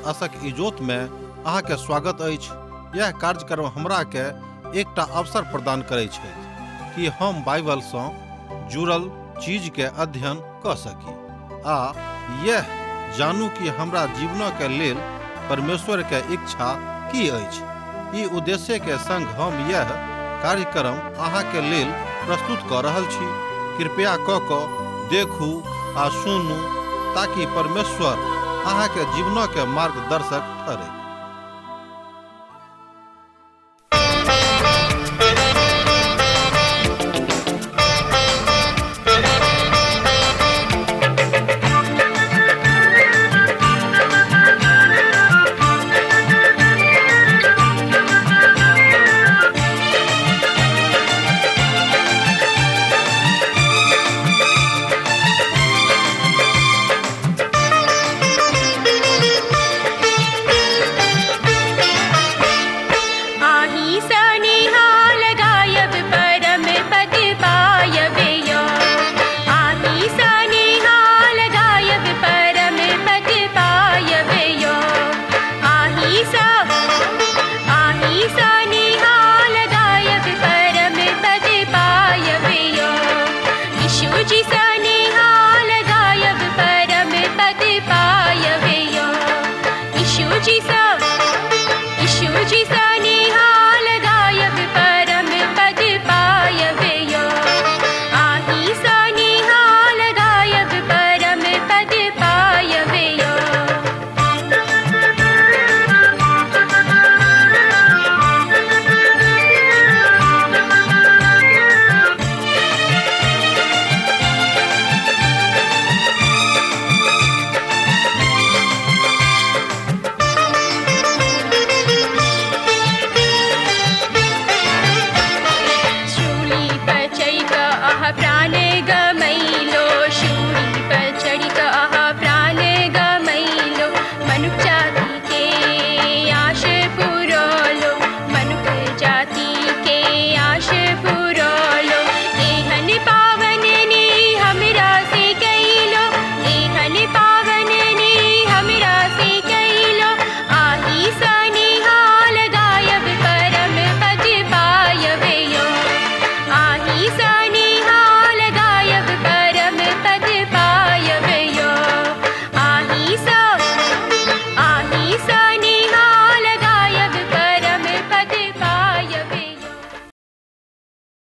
आशक इजोत में अहाँ के स्वागत अछि। यह कार्यक्रम हमरा के एकटा अवसर प्रदान करै छै कि हम बाइबल सँ जुड़ल चीज के अध्ययन क सकी आ यह जानू कि हमरा जीवन के लेल परमेश्वर के इच्छा की अछि। ई उद्देश्य के संग हम यह कार्यक्रम अहाँ के लेल प्रस्तुत क रहल छी। कृपया क देखू आ सुनू ताकि परमेश्वर अहाँ के जीवन के मार्गदर्शक ठहरे।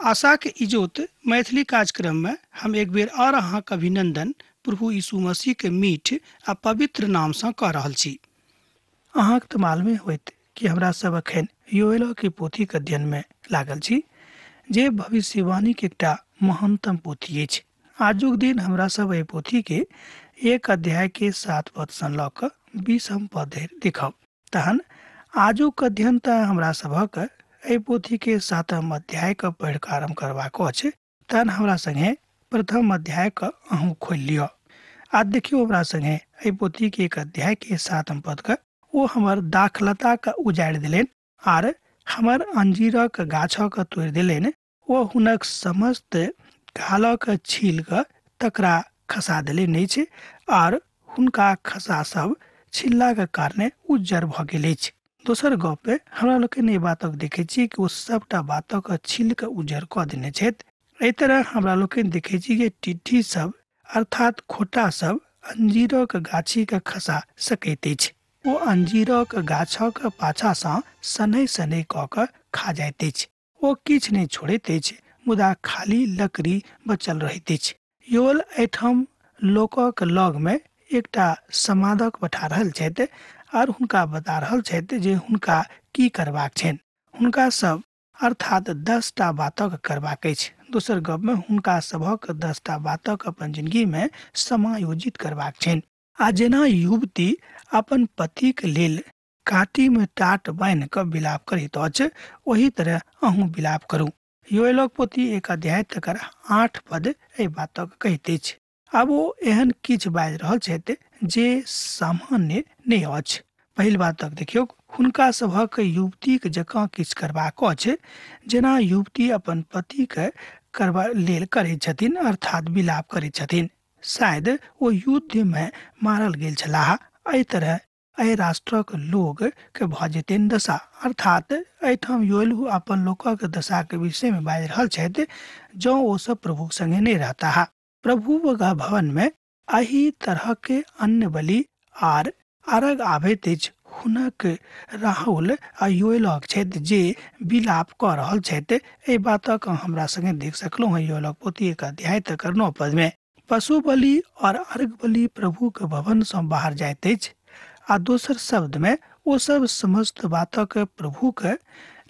आशा के इजोत मैथिली कार्यक्रम में हम एक बेर और अहाँ के अभिनंदन प्रभु यीशु मसीह के मीठ आ पवित्र नाम से कह रहल छी। अहाँके तऽ मालूमे होइत कि हमरा सब अखन योएल के पोथी के अध्ययन में लागल छी, जे भविष्यवाणी के एकटा महानतम पोथी अछि। आजुक दिन हमरा सब एहि पोथी के 1 अध्याय के 7 पद सँ लऽ कऽ 20 पद धरि देखब। तहन आजुक अध्ययन तऽ हमरा सभक एहि पोथी के 7 अध्याय के पढ़ि कऽ आरम्भ करबाक अछि। तहन हमरा संगे प्रथम अध्याय के अहूँ खोलि लिअ आ देखियौ हमरा संगे एहि पोथी के 1 अध्याय के 7 पद के। ओ हमर दाखलता के उजाड़ि देलनि आर हमर अंजीरक गाछक तोड़ि देलनि। ओ हुनक समस्त घालक छील कऽ तकरा खसा देलनि अछि आर हुनका खसा सब छिललाक कारणे उज्जर भऽ गेल अछि। दोसर गप हमरा लोकनि एहि बातक देखै छी कि ओ सबटा बातक छील कऽ उज्जर कऽ देने छथि। एहि तरह हमरा लोकनि देखै छी कि टिड्डी सब अर्थात खोटा सब अंजीरक गाछी के खसा सकैत अछि। ओ अंजीरक गाछक पाछा सँ शनै शनै कऽ कऽ खा जाइत अछि। ओ किछु नहि छोड़ैत अछि, मुदा खाली लकड़ी बचल रहैत अछि। योएल एहिठाम लोकक लग में एकटा समादक पठा रहल छथि आर हुनका बता रहल छथि जे हुनका की करबाक छनि। हुनका सब अर्थात 10टा बातक करबाक अछि। दोसर गप में हुनका सभक 10टा बातक अपन जिंदगी में समायोजित करबाक छनि। आ जेना युवती अपन पति के लेल काटी में टाट बान्हि कऽ विलाप करैत अछि, ओही तरह अहूँ विलाप करू। योएलक पोथी 1 अध्याय तकर 8 पद एहि बातक कहैत अछि। आब ओ एहन किछु बाजि रहल छथि जे सामान्य नहि अछि। पहिल बात तक देखियौ, हुनका सभक युवतीक जकाँ किछु करबाक अछि, जेना युवती अपन पतिके करबा लेल करैत छथिन, अर्थात विलाप करैत छथिन। शायद ओ युद्ध में मारल गेल छलाह। एहि तरह एहि राष्ट्रक लोग के भऽ जेतनि दशा। अर्थात एहिठाम योएल अपन लोकक दशाके विषयमे बाजि रहल छथि जँ ओ सब प्रभुक संगे नहि रहता। प्रभु भवन में एहि तरह के अन्न बलि आर अर्घ आबैत अछि। हुनक राहुल आ योएलक छथि जे विलाप कऽ रहल छथि। एहि बातक हमरा संगे देख सकलहुँ हँ योएलक पोथी 1 अध्याय तकर 9 पद में। पशु बलि और अर्घ बलि प्रभु के भवन सँ बाहर जाइत अछि आ दोसर शब्द में ओ सब समस्त बातक प्रभु के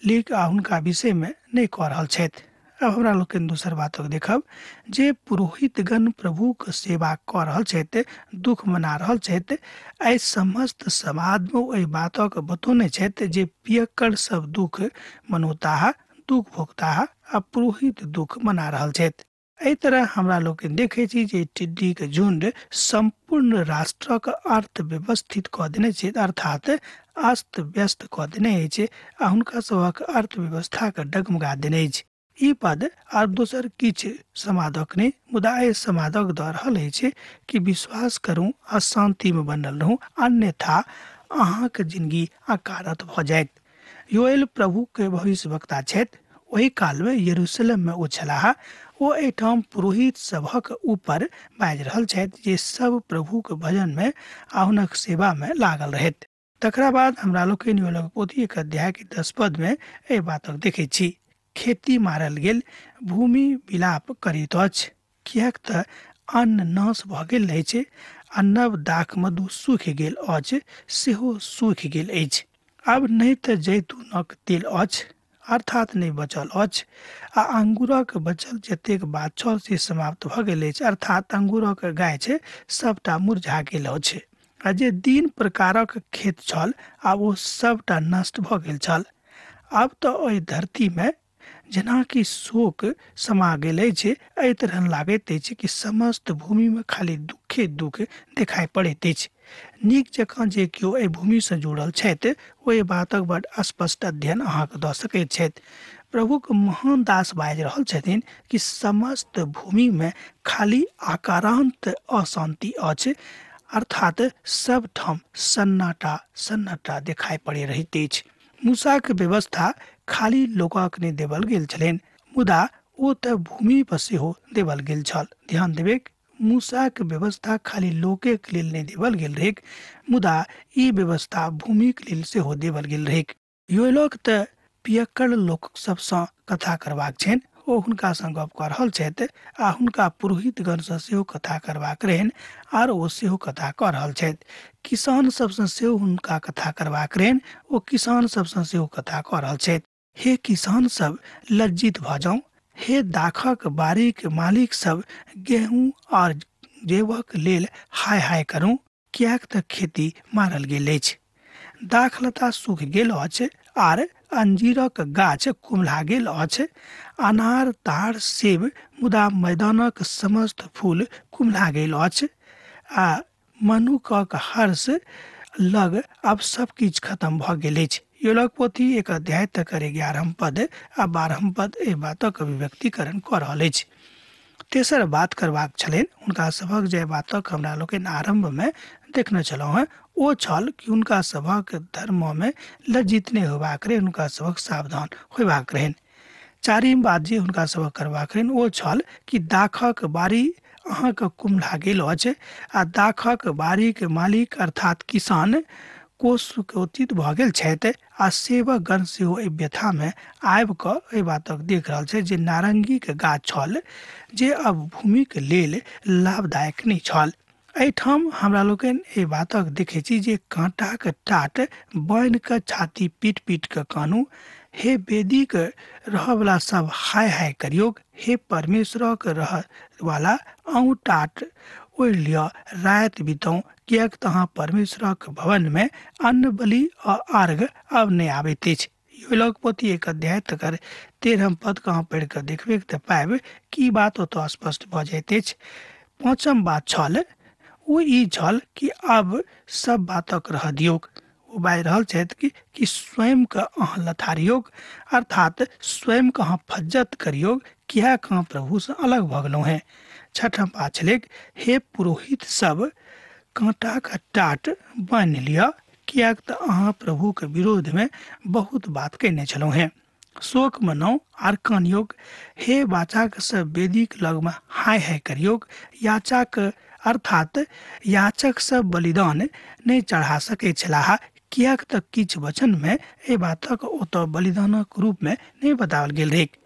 लेख आ हुनका विषय में नहि कऽ रहल छथि। अब हमरा लोकनि दोसर बातक देखब जे पुरोहितगण प्रभुक सेवा कऽ रहल छथि, दुख मना रहल छथि। एहि समस्त समाजमे ओहि बातक बतौने छथि जे पियक्कड़ सब दुख मनौताह, दुख भोगताह आ पुरोहित दुख मना रहल छथि। एहि तरह हमरा लोकनि देखै छी जे टिड्डीके झुंड सम्पूर्ण राष्ट्रक अर्थव्यवस्थित कऽ देने छै, अर्थात अस्त व्यस्त कऽ देने अछि आ हुनका सभक अर्थव्यवस्थाके डगमगा देने अछि। ई पद आर दोसर किछु समादक नहि, मुदा एहि समादक दऽ रहल अछि कि विश्वास करू आ शान्तिमे बनल रहू, अन्यथा अहाँके जिंदगी अकारत भऽ जायत। योएल प्रभुके भविष्यवक्ता छथि। ओहि कालमे यरूशलेममे ओ छलाह। ओ एहिठाम पुरोहित सभक ऊपर बाजि रहल छथि जे सब प्रभुके भजनमे आ हुनक सेवामे लागल रहैत। तकरा बाद हमरा लोकनि योएलक पोथी 1 अध्याय के 10 पद में एहि बातक देखै छी। खेती मारल गेल, भूमि विलाप करैत अछि, किएक तऽ अन्न नाश भऽ गेल अछि आ नव दाख मधु सूखि गेल अछि, सेहो सूखि गेल अछि। आब नहि तऽ जैतूनक तेल अछि, अर्थात नहि बचल अछि, आ अंगूरक बचल जतेक बात छल से समाप्त भऽ गेल अछि, अर्थात अंगूरक गाछ सबटा मुरझा गेल अछि। आ जे 3 प्रकारक खेत छल आब ओ सबटा नष्ट भऽ गेल छल। आब तऽ ओहि धरतीमे जेनाकि शोक समा गेल अछि, एहि तरह लागैत अछि कि समस्त भूमिमे खाली दुखे दुख देखाइ पड़ैत अछि। नीक जकाँ जे केओ एहि भूमिसँ जुड़ल छथि ओहि बातक बड स्पष्ट अध्ययन अहाँके दऽ सकैत छथि। प्रभुक महान दास बाजि रहल छथिन कि समस्त भूमिमे खाली आकारान्त अशान्ति अछि, अर्थात सब ठाम सन्नाटा सन्नाटा देखाइ पड़ि रहैत अछि। मूसाक व्यवस्था खाली लोकक नहि देवल गेल छलनि, मुदा ओ तऽ भूमि पर सेहो देवल गेल छल। ध्यान देबेक, मूसाक व्यवस्था खाली लोकेक लेल नहि देवल गेल रहैक, मुदा ई व्यवस्था भूमिक लेल सेहो देवल गेल रहैक। योएलक तऽ पियक्कड़ लोक सबसँ कथा करबाक छनि, ओ हुनका सँ गप कऽ रहल छथि आ हुनका पुरोहितगणसँ सेहो कथा करबाक रहनि आर ओ सेहो कथा कऽ रहल छथि। किसान सबसँ सेहो हुनका कथा करबाक रहनि, ओ किसान सबसँ सेहो कथा कऽ रहल छथि। हे किसान सब, लज्जित भऽ जाउ। हे दाखक बारीक मालिक सब, गेहूं और जेवक लेल हाय हाय करू, किएक तऽ खेती मारल गेल अछि। दाखलता सूखि गेल अछि आर अंजीरक गाछ कुम्हला गेल अछि। अनार, तार, सेब, मुदा मैदानक समस्त फूल कुम्हला गेल अछि आ मनुखक हर्ष लग आब सब किछु खत्म भऽ गेल अछि। योएलक पोथी 1 अध्याय तकर 11 पद आ 12 पद एहि बातक अभिव्यक्तिकरण कऽ रहल अछि। तेसर बात करबाक छलनि हुनका सभक जे बातक हमरा लोकनि आरम्भमे देखने छलहुँ हेँ, ओ छल कि हुनका सभक धर्ममे लज्जित नहि होयबाक रहनि, हुनका सभक सावधान होयबाक रहनि। चारिम बात जे हुनका सभक करबाक रहनि ओ छल कि दाखक बारी अहाँके कुम्हला गेल अछि आ दाखक बारीके मालिक अर्थात किसान कोसुकोचित भऽ गेल छथि आ सेवकगण सेहो एहि व्यथामे आबि कऽ एहि बातक देख रहल छै जे नारङ्गीके गाछ छल जे अब भूमिके लेल लाभदायक नहि छल। एहिठाम हमरा लोकनि एहि बातक देखै छी जे काँटाके टाट बान्हि कऽ छाती पीट पीट कऽ कानू, हे वेदीके रहऽवला सब हाय हाय करियौक, हे परमेश्वरक रहऽवला अहूँ टाट ओढ़ि लिअ, राति बिताउ, किएक तऽ अहाँ परमेश्वरक भवनमे अन्न बलि आ अर्घ आब नहि आबैत अछि। योएलक पोथी 1 अध्याय तकर 13 पद के अहाँ पढ़ि कऽ देखबै तऽ पाबि कि ई बात ओतऽ स्पष्ट भऽ जाइत अछि। पाँचम बात छल ओ ई छल कि आब सब बातक रह दियौक। ओ बाजि रहल छथि कि स्वयं के अहाँ लथारियौक, अर्थात स्वयं के अहाँ फज्जत करियौक, किएक अहाँ प्रभुसँ अलग भऽ गेलहुँ हेँ। छठम बात छलैक, हे पुरोहित सब, काँटाक टाट बान्हि लिअ, किएक तऽ अहाँ प्रभुके विरोधमे बहुत बात कयने छलहुँ हेँ। शोक मनाउ आर कानियोक, हे बाचाक सब वेदीक लगमे हाय हाय करियोक। याचाक अर्थात याचक सब बलिदान नहि चढ़ा सकैत छलाह, किएक तऽ किछु वचनमे एहि बातक ओतऽ बलिदानक रूपमे नहि बताओल गेल रहैक।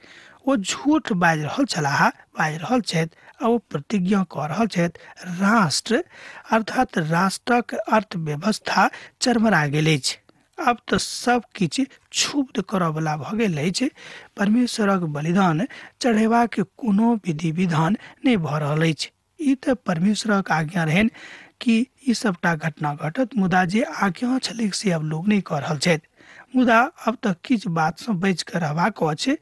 ओ झूठ बाजि रहल छलाह, बाजि रहल छथि आ ओ प्रतिज्ञा कऽ रहल छथि। राष्ट्र अर्थात राष्ट्रक अर्थव्यवस्था चरमरा गेल अछि। आब तऽ सब किछु क्षुब्ध करऽवला भऽ गेल अछि। परमेश्वरक बलिदान चढ़ेबाक कोनो विधि विधान नहि भऽ रहल अछि। ई तऽ परमेश्वरक आज्ञा रहनि कि ई सबटा घटना घटत, मुदा जे आज्ञा छलैक से आब लोक नहि कऽ रहल छथि। मुदा अब तऽ किछु बातसँ बचि कऽ रहबाक अछि,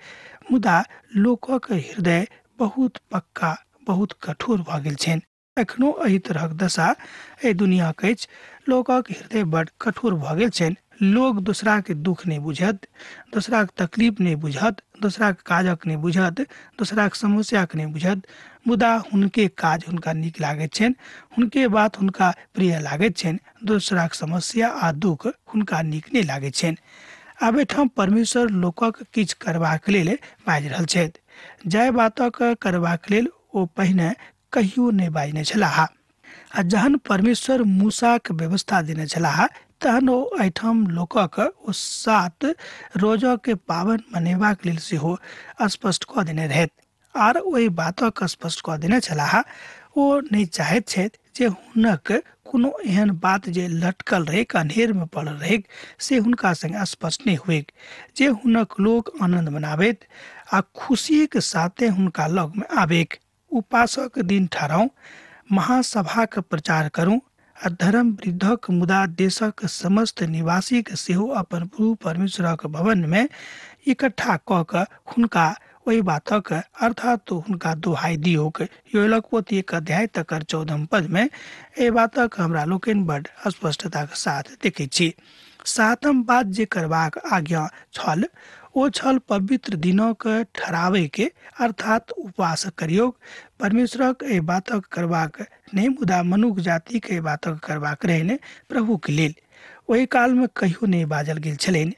मुदा लोकक हृदय बहुत पक्का, बहुत कठोर भऽ गेल छनि। एखनो एहि तरहक दशा एहि दुनियाके अछि। लोकक हृदय बड कठोर भऽ गेल छनि। लोक दोसराके दुःख नहि बुझत, दोसराके तकलीफ नहि बुझत, दोसराके काजक नहि बुझत, दोसराके समस्याके नहि बुझत, मुदा हुनके काज हुनका नीक लागैत छनि, हुनके बात हुनका प्रिय लागैत छनि, दोसराके समस्या आ दुःख हुनका नीक नहि लागैत छनि। आब एहिठाम परमेश्वर लोकक किछु करबाक लेल बाजि रहल छथि, जाहि बातक करबाक लेल ओ पहिने कहियो नहि बाजने छलाह। आ जहन परमेश्वर मूसाके व्यवस्था देने छलाह तहन ओ एहिठाम लोकक ओ 7 रोजके पाबनि मनेबाक लेल सेहो स्पष्ट कऽ देने रहथि आर ओहि बातक स्पष्ट कऽ देने छलाह। ओ नहि चाहैत छथि जे हुनक कोनो एहन बात जे लटकल रहैक, अन्हेरमे पड़ल रहैक, से हुनका संग स्पष्ट नहि होइक, जे हुनक लोक आनन्द मनाबैत आ खुशीके साथे हुनका लगमे आबैक। उपासक दिन ठहराउ, महासभाक प्रचार करू आ धर्म वृद्धक मुदा देशक समस्त निवासीके सेहो अपन प्रभु परमेश्वरक भवनमे इकट्ठा कऽ कऽ हुनका ओहि बातक अर्थात हुनका दोहाई दियौक। योएलक पोथी 1 अध्याय तकर 14 पदमे एहि बातक हमरा लोकनि बड स्पष्टताक साथ देखैत छी। 7म बात जे करबाक आज्ञा छल ओ छल पवित्र दिनक ठहराबैके, अर्थात उपवास करियौक। परमेश्वरक एहि बातक करबाक नहि, मुदा मनुख जातिके एहि बातक करबाक रहनि प्रभुके लेल। ओहि कालमे कहियो नहि बाजल गेल छलनि।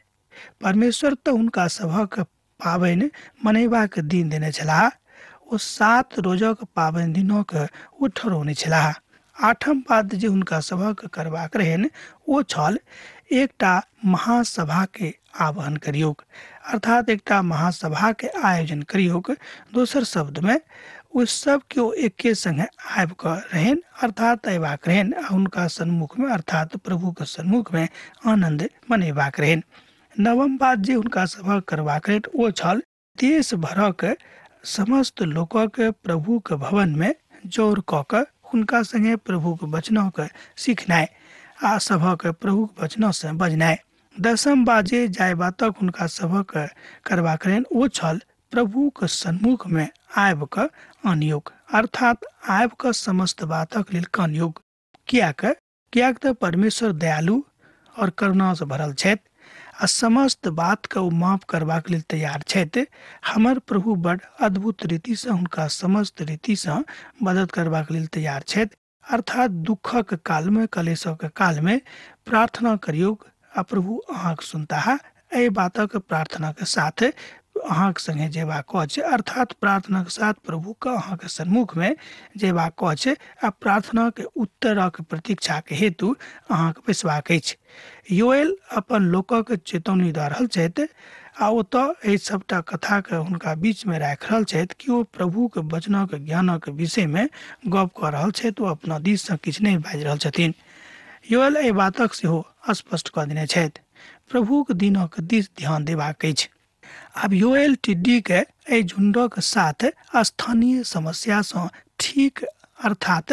परमेश्वर तऽ हुनका सभक पाबनि मनेबाक दिन देने छलाह। ओ 7 रोजक पाबनि दिनक ओ ठहरौने छलाह। 8म बात जे हुनका सभक करबाक रहनि ओ छल एकटा महासभाके आह्वान करियौक, अर्थात एकटा महासभाके आयोजन करियौक। दोसर शब्दमे ओ सब केओ एके संगे आबि कऽ रहनि, अर्थात अयबाक रहनि आ हुनका सन्मुखमे अर्थात प्रभुके सन्मुखमे आनन्द मनेबाक रहनि। 9म बात जे हुनका सभक करबाक रहनि ओ छल देश भरक समस्त लोकक प्रभुके भवनमे जोर कऽ कऽ हुनका संगे प्रभुके वचनके सिखनाइ आ सभक प्रभुके वचनसँ बजनाइ। 10म बात जे जाहि बातक हुनका सभक करबाक रहनि ओ छल प्रभुके सन्मुखमे आबि कऽ आनियौक, अर्थात आबि कऽ समस्त बातक लेल कानियौक। किएक किएक तऽ परमेश्वर दयालु और करुणासँ भरल छथि आ समस्त बातके ओ माफ करबाक लेल तैयार छथि। हमर प्रभु बड अद्भुत रीतिसँ हुनका समस्त रीतिसँ मदद करबाक लेल तैयार छथि। अर्थात दुःखक कालमे, कलेशक कालमे प्रार्थना करियौक आ प्रभु अहाँके सुनताह। एहि बातक प्रार्थनाके साथ अहाँके संगे जेबाक अछि, अर्थात प्रार्थनाके साथ प्रभुके अहाँके सन्मुखमे जेबाक अछि आ प्रार्थनाके उत्तरक प्रतीक्षाके हेतु अहाँके बैसबाक अछि। योएल अपन लोकक चेतौनी दऽ रहल छथि आ ओतऽ एहि सबटा कथाके हुनका बीचमे राखि रहल छथि कि ओ प्रभुके वचनक ज्ञानक विषयमे गप कऽ रहल छथि। ओ अपना दिससँ किछु नहि बाजि रहल छथिन। योएल एहि बातक सेहो स्पष्ट कऽ देने छथि। प्रभुक दिनक दिस ध्यान देबाक अछि। आब योएल टिड्डी के एहि झुंडक साथ स्थानीय समस्यासँ ठीक अर्थात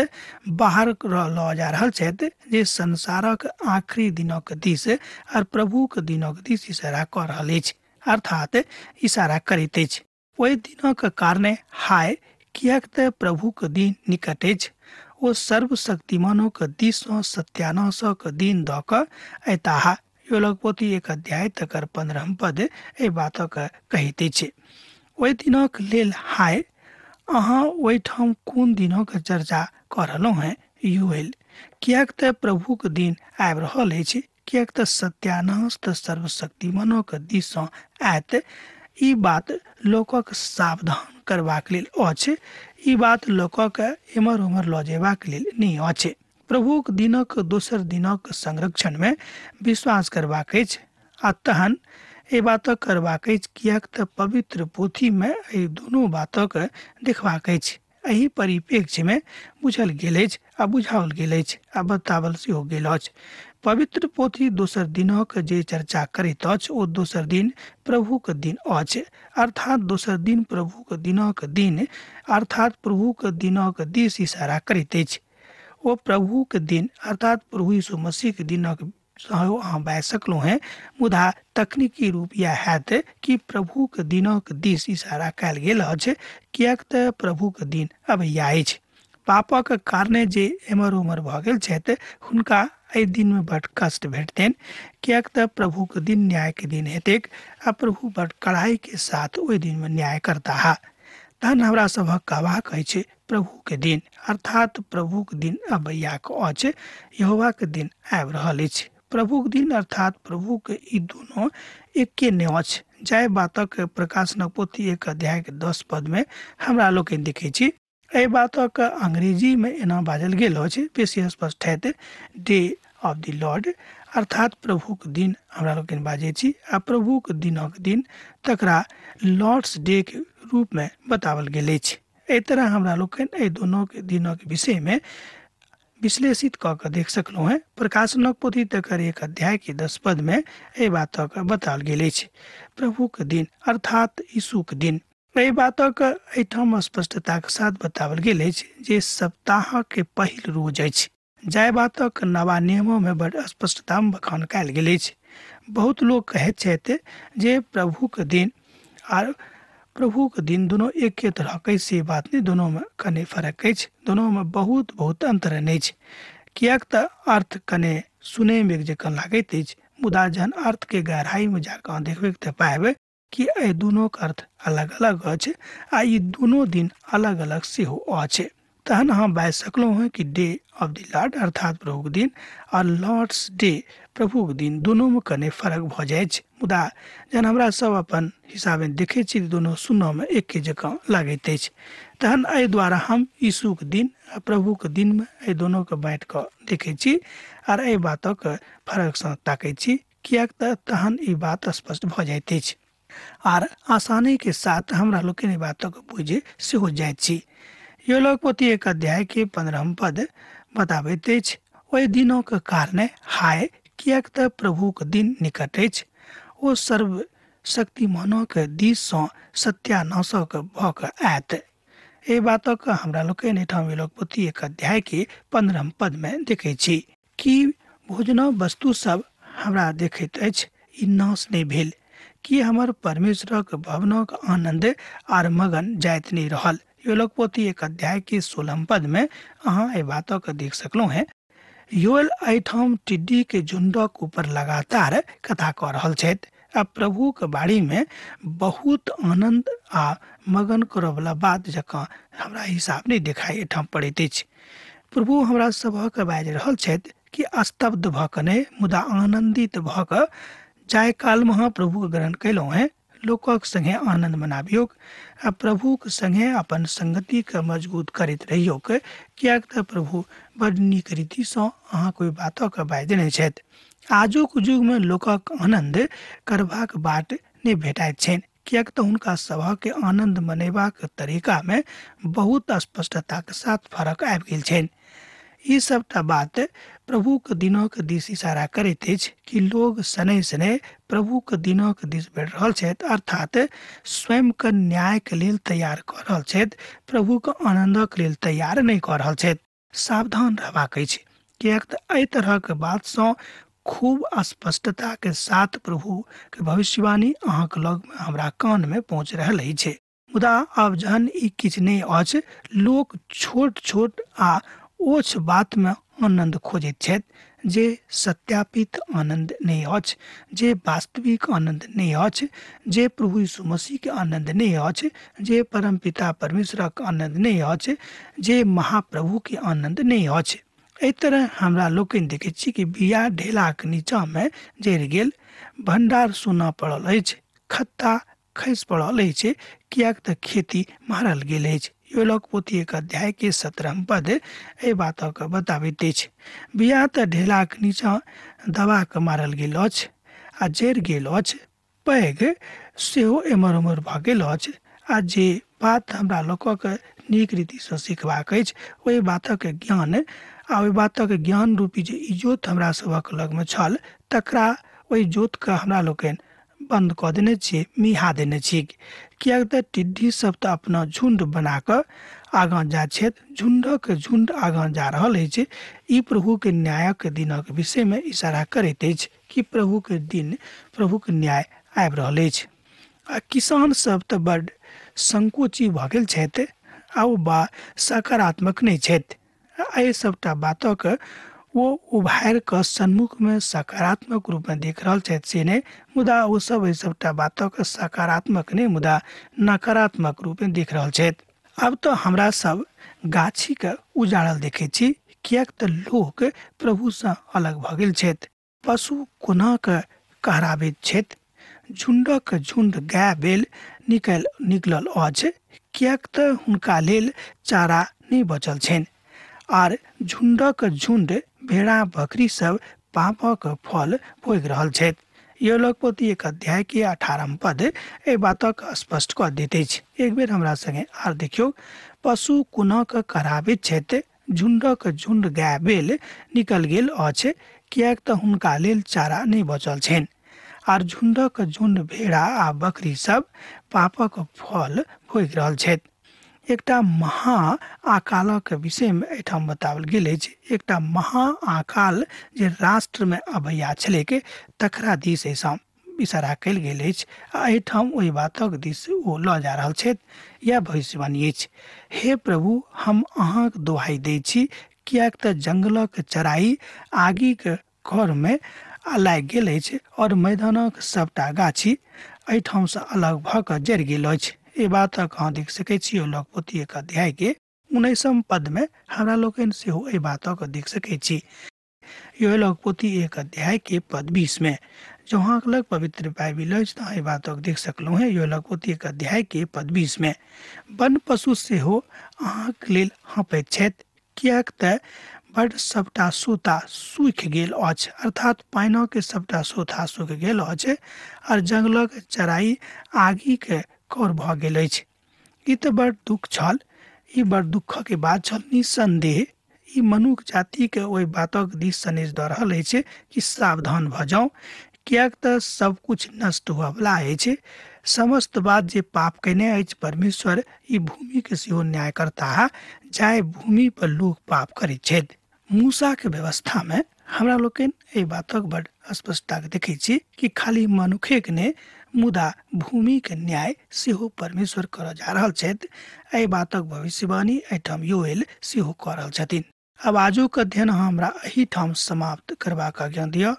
बाहर लऽ जा रहल छथि, जे संसारक आखिरी दिनक दिस और प्रभुक दिनक दिस इशारा कऽ रहल अछि, अर्थात इशारा करैत अछि। ओहि दिनक कारणे हाय, किएक तऽ प्रभुक दिन निकट अछि। ओ सर्वशक्तिमानोक दिससँ सत्यानाशक दिन दऽ कऽ अयताह। योएलक पोथी 1 अध्याय तकर 15 पद एहि बातक कहैत अछि। ओहि दिनक लेल हाय, अहाँ ओहिठाम कोन दिनक चर्चा कऽ रहलहुँ हेँ योएल? किएक तऽ प्रभुक दिन आबि रहल अछि। किएक तऽ सत्यानाश तऽ सर्वशक्तिमानोके दिससँ आयत। ई बात लोकक सावधान करबाक लेल अछि, ई बात लोकक एम्हर ओम्हर लऽ जेबाक लेल नहि अछि। प्रभुक दिनक दोसर दिनक संरक्षण में विश्वास करबाक अछि आ तहन एहि बातक करबाक अछि, किएक तऽ पवित्र पोथी में एहि दुनू बातक देखबाक अछि। एहि परिप्रेक्ष्य में बुझल गेल अछि आ बुझाओल गेल अछि आ बताओल सेहो गेल अछि। पवित्र पोथी दोसर दिनक जे चर्चा करैत अछि ओ दोसर दिन प्रभुक दिन अछि, अर्थात दोसर दिन प्रभुक दिनक दिन, अर्थात प्रभुक दिनक दिस इशारा करैत अछि। ओ प्रभुक दिन अर्थात प्रभु यीशु मसीह के दिनक सेहो अहाँ बाजि सकलहुँ हेँ, मुदा तकनीकी रूप इएह हैत कि प्रभुक दिनक दिस इशारा कयल गेल अछि, किएक तऽ प्रभुक दिन अबैया अछि। पापक कारणे जे एम्हर ओम्हर भऽ गेल छथि हुनका एहि दिनमे बड कष्ट भेटतनि, किएक तऽ प्रभुक दिन न्यायके दिन हेतैक आ प्रभु बड कड़ाईके साथ ओहि दिनमे न्याय करताह। तहन हमरा सभक कहबाक अछि प्रभुके दिन, अर्थात प्रभुक दिन अबैयाक अछि, यहोवाके दिन आबि रहल अछि। प्रभुक दिन अर्थात प्रभुके ई दुनू एके नहि अछि। जाहि बातक प्रकाशनक पोथी 1 अध्याय के 10 पद में हमरा लोकनि देखै छी। एहि बातक अंग्रेजी में एना बाजल गेल अछि, बेसी स्पष्ट हैत डे ऑफ the Lord, अर्थात प्रभुक दिन हमरा लोकनि बाजै छी आ प्रभुक दिनक दिन तकरा लॉर्ड्स डे के रूप में बताओल गेल अछि। एहि तरह हमरा लोकनि एहि दुनू के दिनक विषय में विश्लेषित कऽ कऽ देख सकलहुँ हेँ। प्रकाशनक पोथी तकर 1 अध्याय के 10 पद में एहि बातक बताओल गेल अछि। प्रभुक दिन अर्थात यीशुक दिन, एहि बातक एहिठाम स्पष्टताक साथ बताओल गेल अछि जे सप्ताह के पहिल रोज अछि। जाहि बातक नवा नियमों में बड़ स्पष्टता में बखान कयल गेल अछि। बहुत लोग कहैत छथि जे प्रभुक दिन आर प्रभुक दिन दोनों एके तरह के, से बात नहीं, दोनों में कने फर्क अछि, दोनों में बहुत बहुत अंतर अछि। किएक तऽ अर्थ कने सुनय में जकाँ लागैत अछि, मुदा जहन अर्थ के गहराई में जाकऽ अहाँ देखबै तऽ पायबै कि एहि दुनूक अर्थ अलग अलग अछि आ ई दुनू दिन अलग अलग सेहो अछि। तहन अहाँ बाजि सकलहुँ हेँ कि डे ऑफ the Lord अर्थात प्रभुक दिन और लॉर्ड्स डे प्रभुक दिन दुनूमे कने फर्क भऽ जाइ छै, मुदा जहन हमरा सब अपन हिसाबे देखै छी दुनू सुनऽमे एके जकाँ लागैत अछि। तहन एहि द्वारा हम यीशुक दिन आ प्रभुक दिनमे एहि दुनूके बाँटि कऽ देखै छी आर एहि बातक फर्कसँ ताकै छी, किएक तऽ तहन ई बात स्पष्ट भऽ जाइत अछि आर आसानी के साथ हमरा लोकनि एहि बातक बुझि सेहो जाइत छी। योएलक पोथी 1 अध्याय के 15 पद बताबैत अछि, ओहि दिनक कारणे हाय, किएक तऽ प्रभुक दिन निकट अछि, ओ सर्वशक्तिमानक दिस सँ सत्यानाशक भऽ कऽ आयत। एहि बातक हमरा लोकनि एहिठाम योएलक पोथी 1 अध्याय के 15 पद में देखै छी कि भोजन वस्तु सब हमरा देखैत अछि ई नाश नहि भेल, कि हमर परमेश्वरक भवनक आनंद आर मगन जाइत नहि रहल। योएलक पोथी 1 अध्याय के 16 पद में अहाँ एहि बातक देख सकलहुँ हेँ। योएल एहिठाम टिड्डी के झुंडक ऊपर लगातार कथा कऽ रहल छथि आ प्रभुक बाड़ी में बहुत आनंद आ मगन करऽवला बात जकाँ हमरा हिसाब नहि देखाइ एहिठाम पड़ैत अछि। प्रभु हमरा सभक बाजि रहल छथि कि स्तब्ध भऽ कऽ नहि, मुदा आनन्दित भऽ कऽ जाहि कालमे अहाँ प्रभुके ग्रहण कयलहुँ हेँ लोकक संगे आनन्द मनाबियौक आ प्रभुक संगे अपन संगतिके मजबूत करैत रहियौक, किएक तऽ प्रभु बड़ नीक रीतिसँ अहाँके ओहि बातके बाजि देने छथि। आजुक युगमे लोकक आनन्द करबाक बाट नहि भेटाइत छनि, किएक तऽ हुनका सभके आनन्द मनेबाक तरीकामे बहुत स्पष्टताके साथ फरक आबि गेल छनि। ई सबटा बात प्रभुक दिनक दिस इशारा करैत अछि कि लोग शनैः शनैः प्रभुक दिनक दिस बढ़ि रहल छथि, अर्थात स्वयंके न्यायके लेल तैयार कऽ रहल छथि, प्रभुक आनन्दक लेल तैयार नहि कऽ रहल छथि। सावधान रहबाक अछि, किएक तऽ एहि तरहक बातसँ खूब स्पष्टताके साथ प्रभुके भविष्यवाणी अहाँके लगमे हमरा कानमे पहुँच रहल अछि। मुदा आब जहन ई किछु नहि अछि, लोक छोट छोट आ ओछ बातमे आनन्द खोजैत छथि जे सत्यापित आनन्द नहि अछि, जे वास्तविक आनन्द नहि अछि, जे प्रभु यीशु मसीहके आनन्द नहि अछि, जे परमपिता परमेश्वरक आनन्द नहि अछि, जे महाप्रभुके आनन्द नहि अछि। एहि तरह हमरा लोकनि देखैत छी कि बिया ढेलाक नीचाँमे जरि गेल, भण्डार सोना पड़ल अछि, खत्ता खसि पड़ल अछि, किएक तऽ खेती मारल गेल अछि। योएलक पोथी 1 अध्याय के 17 पद एहि बातक बताबैत अछि। बिया तऽ ढेलाक नीचाँ दबा कऽ मारल गेल अछि आ जरि गेल अछि, पैघ सेहो एम्हर ओम्हर भऽ गेल अछि। आ जे बात हमरा लोकक नीक रीतिसँ सिखबाक अछि ओहि बातक ज्ञान आ ओहि बातक ज्ञान रूपी जे इजोत हमरा सभक लगमे छल तकरा ओहि जोतके हमरा लोकनि बन्द कऽ देने छी, मिहा देने छी। किएक तऽ टिड्डी सब तऽ अपना झुण्ड बना कऽ आगाँ जा छथि, झुण्डक झुण्ड आगाँ जा रहल अछि। ई प्रभुके न्यायक दिनक विषयमे इशारा करैत अछि कि प्रभुके दिन, प्रभुके न्याय आबि रहल अछि। आ किसान सब तऽ बड संकोची भऽ गेल छथि आ ओ बा सकारात्मक नहि छथि। एहि सबटा बातक ओ उभारि कऽ सन्मुखमे सकारात्मक रूपमे देख रहल छथि से नहि, मुदा ओ सब एहि सबटा बातक सकारात्मक नहि मुदा नकारात्मक रूपमे देख रहल छथि। आब तऽ हमरा सब गाछीके उजाड़ल देखै छी, किएक तऽ लोक प्रभुसँ अलग भऽ गेल छथि। पशु कोना कऽ कहराबैत छथि, झुण्डक झुण्ड गाय बैल निकलल अछि, किएक तऽ हुनका लेल चारा नहि बचल छनि। आर झुण्डक झुण्ड भेड़ा बकरी सब पापक फल भोगि रहल छथि। योएलक पोथी 1 अध्याय के 18 पद एहि बातक स्पष्ट कऽ दैत अछि। एक बेर हमरा संगे आर देखियौ, पशु कोना कऽ कराबैत छथि, झुण्डक झुण्ड गाय बैल निकल गेल अछि, किएक तऽ हुनका लेल चारा नहि बचल छनि। आर झुण्डक झुण्ड भेड़ा आ बकरी सब पापक फल भोगि रहल छथि। एकटा महा अकालक विषयमे एहिठाम बताओल गेल अछि। एकटा महा अकाल जे राष्ट्रमे अबैया छलैक तकरा दिस एहिठाम इशारा कयल गेल अछि आ एहिठाम ओहि बातक दिस ओ लऽ जा रहल छथि। यह भविष्यवाणी अछि। हे प्रभु, हम अहाँक दोहाई दै छी, किएक तऽ जंगलक चराई आगिक घरमे लागि गेल अछि और मैदानक सबटा गाछी एहिठामसँ अलग भऽ कऽ जरि गेल अछि। एहि बातक अहाँ देख सकै छी योएलक पोथी 1 अध्याय के 19 पदमे हमरा लोकनि सेहो एहि बातक देख सकै छी। योएलक पोथी 1 अध्याय के पद 20 में जो अहाँके लग पवित्र बाइबिल अछि तऽ एहि बातक देख सकलहुँ हेँ। योएलक पोथी 1 अध्याय के पद 20 में वन पशु सेहो अहाँके लेल हँपैत छथि, किएक तऽ बड सबटा सोता सूखि गेल अछि, अर्थात पानिक सबटा सोता सूखि गेल अछि आर जंगलक चराई आगिके कौर भऽ गेल अछि। ई तऽ बड़ दुख छल, ई बड़ दुःखके बात छल। निसन्देह ई मनुख जातिके ओहि बातक दिस सनेश दऽ रहल अछि कि सावधान भऽ जाउ, किएक तऽ सब कुछ नष्ट हुअवला अछि। समस्त बात जे पाप कयने अछि परमेश्वर ई भूमिके सेहो न्याय करताह, जाहि भूमि पर लोक पाप करैत छथि। मूसाके व्यवस्थामे हमरा लोकनि एहि बातक बड़ स्पष्टताके देखै छी कि खाली मनुखेके नहि मुदा भूमिके न्याय सेहो परमेश्वर करऽ जा रहल छथि। एहि बातक भविष्यवाणी एहिठाम योएल सेहो कऽ रहल छथिन। अब आजुक अध्ययन हमरा एहिठाम समाप्त करबाक आज्ञा दिअ।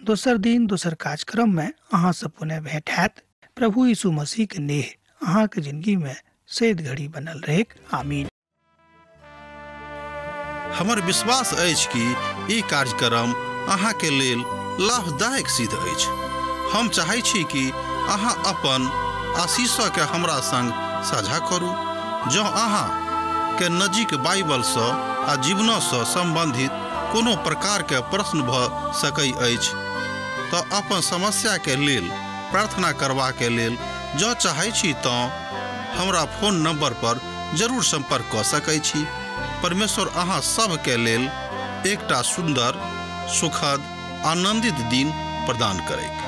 दोसर दिन दोसर कार्यक्रममे अहाँसँ पुनः भेंट हैत। प्रभु यीशु मसीह के नेह अहाँके जिंदगी में सैद घड़ी बनल रहेक। आमीन। हमर विश्वास अछि कि ई कार्यक्रम अहाँके लेल लाभदायक सिद्ध अछि। हम चाहै छी कि अहाँ अपन आशीषके हमरा संग साझा करू। जँ अहाँ के नजीक बाइबलसँ आ जीवनसँ संबंधित कोनो प्रकारके प्रश्न भऽ सकै अछि तऽ अपन समस्याके लेल प्रार्थना करबाके लेल जँ चाहै छी तँ हमरा फोन नंबर पर जरूर संपर्क कऽ सकै छी। परमेश्वर अहाँ सबके लेल एकटा सुन्दर, सुखद, आनंदित दिन प्रदान करैक।